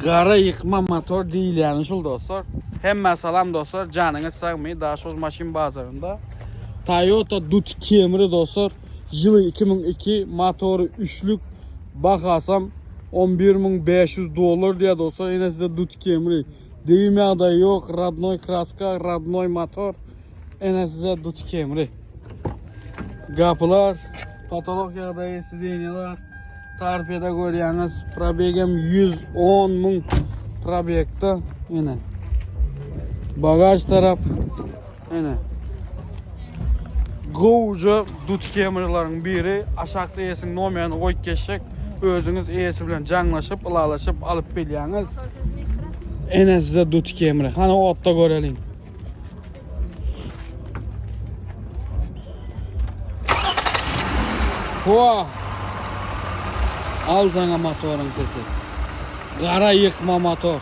Gara ýykma motor diýilýäni şul dostlar. Hemmä salam dostlar, janyňyz sagmy? Daşoguz maşyn bazarynda Toyota Dut Camry dostlar, ýyly 2002, motory üçlük, bahasam 11500 dollar diýýär dostlar. Ine size Dut Camry. Degim ýagdaýy ýok, radnoý kraska, radnoý motor. Ine size Dut Camry. Gapylar, patolok ýagdaýy, sidenýalar. Tarpeda görýäňiz, probegem 110 müň probegde. Ine. Bagaj tarap. Ine. Gowja dut kameralaryň biri. Aşakda eýesiniň nomerini goýup geçjek. Özüňiz eýesi bilen jaňlaşyp, ylalaşyp alyp bilýäňiz. Ine size dut kamera. Hany otda göreliň. Hua! Al sana motoryň sesi. Gara ýykma motor.